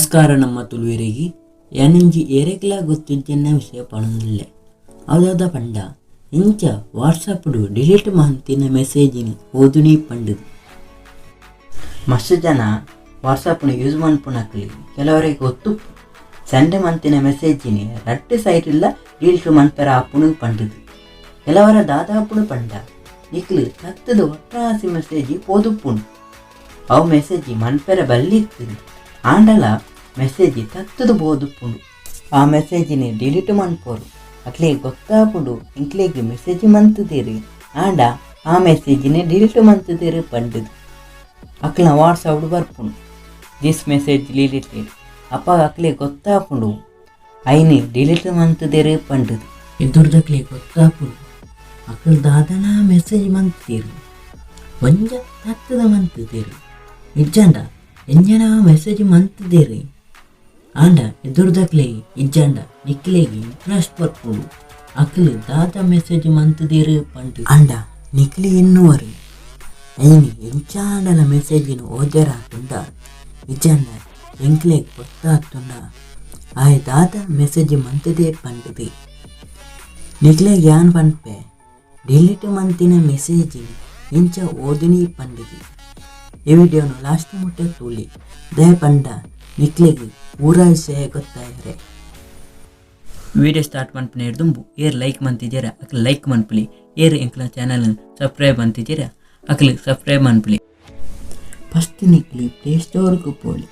ನಮಸ್ಕಾರ ನಮ್ಮ ತುಳುವೆರೆಗಿ ಯಾನಿಂಜಿ ಏರೆಗ್ಲಾ ಗೊತ್ತಿಜ್ಜನ್ನ ವಿಷಯ ಪಣೊಂದುಲ್ಲೆ. ಅವುದಾದ ಪಂಡ ಇಂಚ ವಾಟ್ಸಪ್ ಡಿಲೀಟ್ ಮಂತಿನ ಮೆಸೇಜಿನ್ ಓದುನಿ ಪಂಡುದು. ಮಸ್ತ್ ಜನ ವಾಟ್ಸಪ್ನು ಯೂಸ್ ಮನ್ಪುನಕ್ಲು ಕೆಲವರಿಗೆ ಗೊತ್ತುಪ್ಪು ಸೆಂಡ್ ಮಂತಿನ ಮೆಸೇಜಿನ್ ರಡ್ಡ್ ಸೈಡ್ಲ ಡಿಲೀಟ್ ಮನ್ಪೆರ ಆಪುಂಡು ಪಂಡುದು. ಕೆಲವರ ದಾದಾಪುಂಡು ಪಂಡ ನಿಕ್ಲು ತತ್ತುದು ಒಟ್ರಾಸಿ ಮೆಸೇಜ್ ಪೋದುಪ್ಪುಂಡು. ಅವು ಮೆಸೇಜ್ ಮನ್ಪೆರ ಬಲ್ಲಿತ್ತುಂಡು ಆಂಡಲ ಮೆಸೇಜ್ ತತ್ತುದು ಪೋದುಪ್ಪುಂಡು. ಆ ಮೆಸೇಜಿನ್ ಡಿಲೀಟ್ ಮನ್ಪೊರು ಅಕ್ಲೆಗ್ ಗೊತ್ತಾಪುಂಡು ಎಂಕ್ಲೆಗ್ ಮೆಸೇಜ್ ಮಂತುದೆರ್ ಆಂಡ ಆ ಮೆಸೇಜಿನ್ ಡಿಲೀಟ್ ಮಂತುದೆರ್ ಪಂಡುದು. ಅಕ್ಲ್ನ ವಾಟ್ಸಪ್ ಬರ್ಪುಂಡು this message deleted. ಅಪಗ ಅಕ್ಲೆಗ್ ಗೊತ್ತಾಪುಂಡು ಐನ್ ಡಿಲೀಟ್ ಮಂತುದೆರ್ ಪಂಡುದು. ಎದುರುದಕ್ಲೆಗ್ ಗೊತ್ತಾಪುಂಡು ಅಕುಲು ದಾದನ ಮೆಸೇಜ್ ಮಂತುದೆರ್ ಒಂಜ ತತ್ತುದ ಮಂತುದೆರ್ ಇಜ್ಜಾಂಡ ಎಂಜನ ಮೆಸೇಜ್ ಮಂತುದೆರ್ ಆಂಡ ಎದುರುದಕ್ಲೆಗ್ ಇಜ್ಜಾಂಡ ನಿಕ್ಲೆಗ್ ಇಂಟ್ರೆಸ್ಟ್ ಬರ್ಪುಂಡು ಅಕುಲು ದಾದ ಮೆಸೇಜ್ ಮಂತುದೆರ್ ಪಂಡುದು. ಆಂಡ ನಿಕ್ಲೆ ಎನ್ನುವರು ಐನ್ ಎಂಚಾಂಡಲ ಮೆಸೇಜಿನ್ ಓದೆರಾತುಂಡ ಇಜ್ಜಾಂಡ ಎಂಕ್ಲೆಗ್ ಗೊತ್ತಾತುಂಡ ಆಯೆ ದಾದ ಮೆಸೇಜ್ ಮಂತುದೆ ಪಂಡುದು. ನಿಕ್ಲೆಗ್ ಯಾನ್ ಪನ್ಪೆ ಡಿಲೀಟ್ ಮಂತಿನ ಮೆಸೇಜಿನ್ ಇಂಚ ಓದುನಿ ಪಂಡುದು. ಈ ವಿಡಿಯೋನು ಲಾಸ್ಟ್ ಮುಟ್ಟ ತೂಲಿ ದಾಯೆ ಪಂಡ ನಿಕ್ಲೆಗ್ ಪೂರ ವಿಷಯ ಗೊತ್ತಾಯೆರೆ. ವಿಡಿಯೋ ಸ್ಟಾರ್ಟ್ ಮನ್ಪುನ ದುಂಬು ಏರ್ ಲೈಕ್ ಮಂತಿದ್ದೀರ ಅಕ್ಲು ಲೈಕ್ ಮನ್ಪುಲಿ, ಏರ್ ಎಂಕ್ಲ ಚಾನಲ್ ಸಬ್ಸ್ಕ್ರೈಬ್ ಮಂತಿದ್ದೀರ ಅಕ್ಲು ಸಬ್ಸ್ಕ್ರೈಬ್ ಮನ್ಪುಲಿ. ಫಸ್ಟ್ ನಿಕ್ಲು ಪ್ಲೇ ಸ್ಟೋರ್ಗ್ ಪೋಲಿ,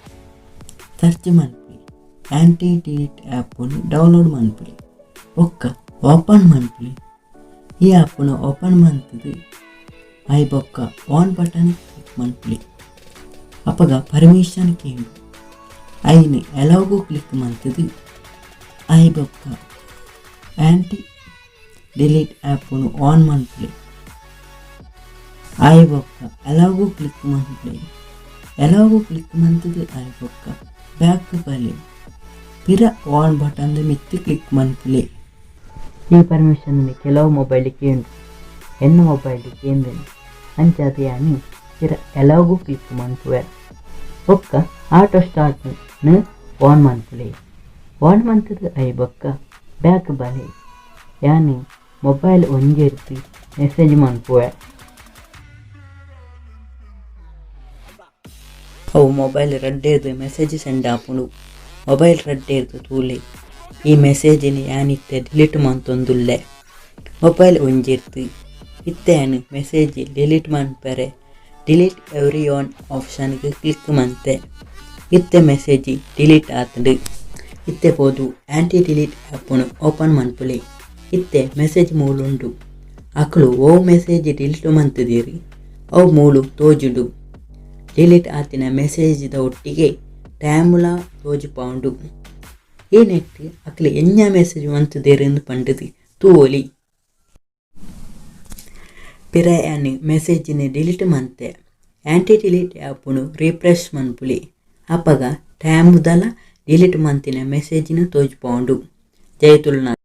ಸರ್ಚ್ ಮನ್ಪುಲಿ, ಆ್ಯಂಟಿ ಡಿಲೀಟ್ ಆ್ಯಪನ್ನು ಡೌನ್ಲೋಡ್ ಮನ್ಪುಲಿ, ಬೊಕ್ಕ ಓಪನ್ ಮನ್ಪುಲಿ. ಈ ಆ್ಯಪನ್ನು ಓಪನ್ ಮಂತುದು ಆಯ್ ಬೊಕ್ಕ on button click ಮನ್ಪುಲಿ. ಅಪಗ ಪರ್ಮಿಷನ್ ಕೇಂಡು ಐನ್ ಅಲೌಗು ಕ್ಲಿಕ್ ಮಂತುದು ಆಯ್ ಬೊಕ್ಕ ಆ್ಯಂಟಿ ಡಿಲೀಟ್ ಆ್ಯಪನ್ನು ಆನ್ ಮನ್ಪುಲಿ. ಆಯ್ ಬೊಕ್ಕ ಅಲೌಗು ಕ್ಲಿಕ್ ಮನ್ಪುಲಿ. ಅಲೌಗು ಕ್ಲಿಕ್ ಮಂತುದು ಆಯ್ ಬೊಕ್ಕ ಬ್ಯಾಕ್ ಬಲೆ ಪಿರ ಆನ್ ಬಟನ್ ಮಿತ್ತು ಕ್ಲಿಕ್ ಮನ್ಪುಲಿ. ಈ ಪರ್ಮಿಷನ್ ಕೆಲವು ಮೊಬೈಲ್ ಕೇಂಡು, ಎನ್ನ ಮೊಬೈಲ್ ಕೇಂದಿನಿ ಅಂಚಾದ್ ಯಾನ್ ಪಿರ ಅಲೌಗು ಕ್ಲಿಕ್ ಮನ್ಪುವೆ. ಬೊಕ್ಕ auto start on ಮನ್ಪುಲಿ. On ಮಂತುದು ಆಯ್ ಬೊಕ್ಕ ಬ್ಯಾಕ್ ಬಲೆ ಯಾನ್ ಮೊಬೈಲ್ ಒಂಜೆರ್ದ್ ಮೆಸೇಜ್ ಮನ್ಪುವೆ. ಅವು ಮೊಬೈಲ್ ರಡ್ಡೆರ್ದ್ ಮೆಸೇಜ್ ಸೆಂಡ್ ಆಪುಂಡು. ಮೊಬೈಲ್ ರಡ್ಡೆರ್ದ್ ತೂಲೆ ಈ ಮೆಸೇಜಿನ್ ಯಾನ್ ಇತ್ತೆ ಡಿಲೀಟ್ ಮಂತೊಂದುಲ್ಲೆ. ಮೊಬೈಲ್ ಒಂಜೆರ್ದ್ ಇತ್ತೆ ಯಾನ್ ಮೆಸೇಜ್ ಡಿಲೀಟ್ ಮನ್ಪೆರೆ delete every one ಆಪ್ಷನ್ಗ್ click ಮಂತೆ. ಇತ್ತೆ ಮೆಸೇಜ್ ಡಿಲೀಟ್ ಆತುಂಡು. ಇತ್ತೆ ಪೋದು ಆ್ಯಂಟಿ ಡಿಲೀಟ್ ಆ್ಯಪನ್ನು ಓಪನ್ ಮನ್ಪುಲೆ. ಇತ್ತೆ ಮೆಸೇಜ್ ಮೂಲುಂಡು. ಅಕುಲು ಒವು ಮೆಸೇಜ್ ಡಿಲೀಟ್ ಮಂತುದೆರ್ ಅವು ಮೂಲು ತೋಜುಂಡು. ಡಿಲೀಟ್ ಆತಿನ ಮೆಸೇಜ್ದ ಒಟ್ಟಿಗೆ ಟೈಮುಲ ತೋಜುಪಾವುಂಡು. ಈ ನೆಟ್ ಅಕುಲು ಎಂಜ ಮೆಸೇಜ್ ಮಂತುದೆರ್ ಪಂಡುದು ತೂವೊಲಿ. ಪಿರ ಯಾನ್ ಮೆಸೇಜಿನ್ ಡಿಲೀಟ್ ಮಂತೆ ಆ್ಯಂಟಿ ಡಿಲೀಟ್ ಆ್ಯಪನ್ನು ರಿಫ್ರೆಶ್ ಮನ್ಪುಲಿ. ಅಪಗ ಟೈಮುದಲ ಡಿಲೀಟ್ ಮಂತಿನ ಮೆಸೇಜಿನ್ ತೋಜುಪಾವುಂಡು. ಜೈ ತುಳುನಾಡ್.